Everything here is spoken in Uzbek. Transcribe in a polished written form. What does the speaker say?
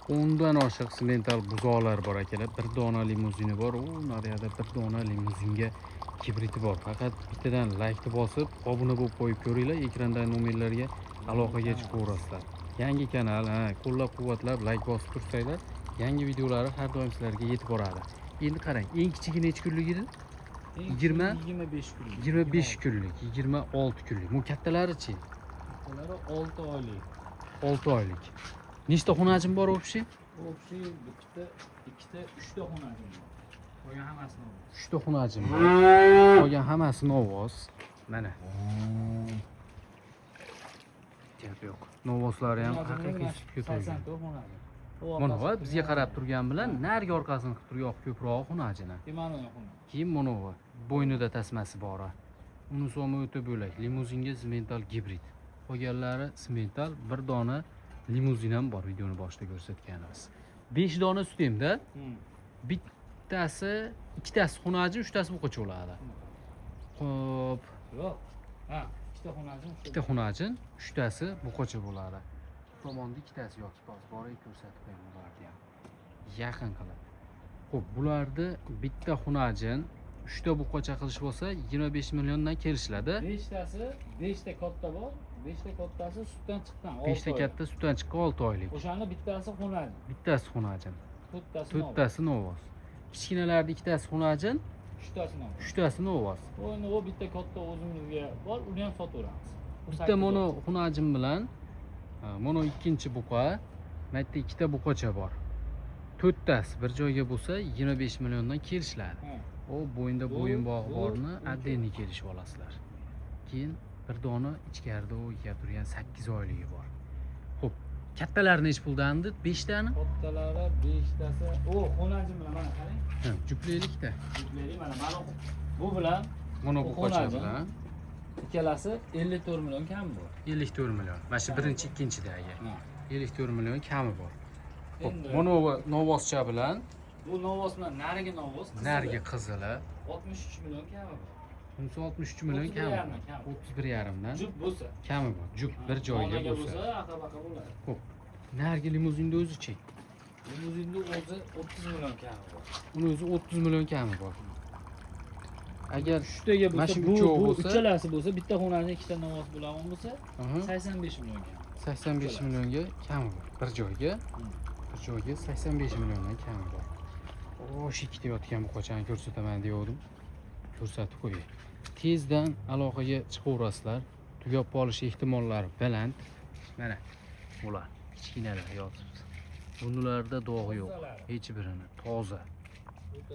10dan oshiq simental buzoqlar bor, akalar. Bir dona limuzini bor. U naryoqda bir dona limuzinga gibridi bor. Faqat bittadan laykni bosib, obuna bo'lib qo'yib ko'ringlar. Ekrandagi nomerlarga aloqaga chiqaverasizlar. Yangi kanal, ha, qo'llab-quvvatlab layk bosib tursanglar, yangi videolari har doim sizlarga yetib boradi. Endi qarang, eng kichigi necha kunlik edi? 20? 25 kunlik. 25 kunlik, 26 kunlik. Bu kattalari-chi? Kattalari 6 oylik. 6 oylik. Nechta xunajin bor общий? Общий bitta, ikkita, uchta xunajin bor. Qolgan hammasi novvos. 3 ta xunajin bor. Qolgan hammasi novvos. Mana. Gap yo'q. Novvoslari ham haqiqiy sutga to'ygan. 84 xunajin. Mana bu bizga qarab turgan bilan narigi orqasini qilib turgan ko'proq xunajini. Mana xunajin. Keyin mana bu bo'ynida tasmasi bor. Uni so'mi o'ta bo'lak. Limuzinga simental gibrid. Qolganlari simental, bir dona limuzin ham bor, videoni boshida ko'rsatganimiz. 5 dona sut emda. Bittasi, ikkitasi xunajin, uchtasi buqacha bo'ladi. Xo'p, Yo'q. Ha, ikkita xunajin. Ikkita xunajin, uchtasi buqacha bo'ladi. Bu tomonda ikkitasi yotibdi, hozir borib ko'rsatib qo'yaman ularni ham. Yaqin qilib. Xo'p, bularni bitta xunajin, uchta buqacha qilish bo'lsa 25 milliondan kelishiladi. Beshtasi, beshta katta bor. Beshta kattasi sutdan chiqqan. 5 ta katta sutdan chiqqan 6 oylik. O'shani bittasi xunajin. Bittasi xunajin, To'rttasi. To'rttasi novvos. Kichkinalarni ikkitasi xunajin, Uchtasi novvos. Uchtasi novvos. U endi u bitta katta o'zimizga bor, uni ham sotaveramiz. U Bitta 8 mono oy. xunajin bilan mono ikkinchi buqa, mana yerda ikkita buqacha bor. To'rttasi bir joyga bo'lsa 25 milliondan kelishiladi. Ha. U bo'yinda bo'yinbog'i borni Bu отдельно kelishib olasizlar. Keyin bir dona ichkarida u yeb turgan 8 oyligi bor. Xo'p, kattalari nechi puldan edi? 5 tani? Kattalari beshtasi. U xunajin bilan, mana qarang. Ha, juplaylikda. Juplaylik, mana mana bu bilan Mono U buqacha xunajin. bilan Ikkalasi 54 million kam bor. 54 million. Mana shu birinchi, ikkinchidagi. Ha. 54 million kami bor. Xo'p, Endi mono novvoscha bilan bu novvos bilan narigi novvos qizili. Narigi qizili 63 million kami bor. Bunisi 63 million kami 31,5 bor. Kami. 31,5 dan Jup bo'lsa. Kami bor. Jup bir joyga Onaga bo'lsa. Bo'lsa, aqa-baqa bo'ladi. Xo'p. Narigi limuzinni o'zi-chi? Limuzinni o'zi 30 million kami bor. Uni o'zi 30 million kami bor. Agar Uchtaga mana bo'lsa, shu bu, uchovi bu bo'lsa- uchalasi bo'lsa, bitta xunajin, ikkita novvos bo'ladigan bo'lsa, 85 million kami. 85 millionga kami bor. Bir joyga, bir joyga 85 milliondan kami bor. Osh ikkita yotgan buqachani ko'rsataman degandim. Ko'rsatib qo'yay. Tezdan aloqaga chiqaverasizlar. Tugab qolish ehtimollari baland. Mana bular kichkinalar yotibdi. Bularda dog'i yo'q. Tozalari. Hech birini toza.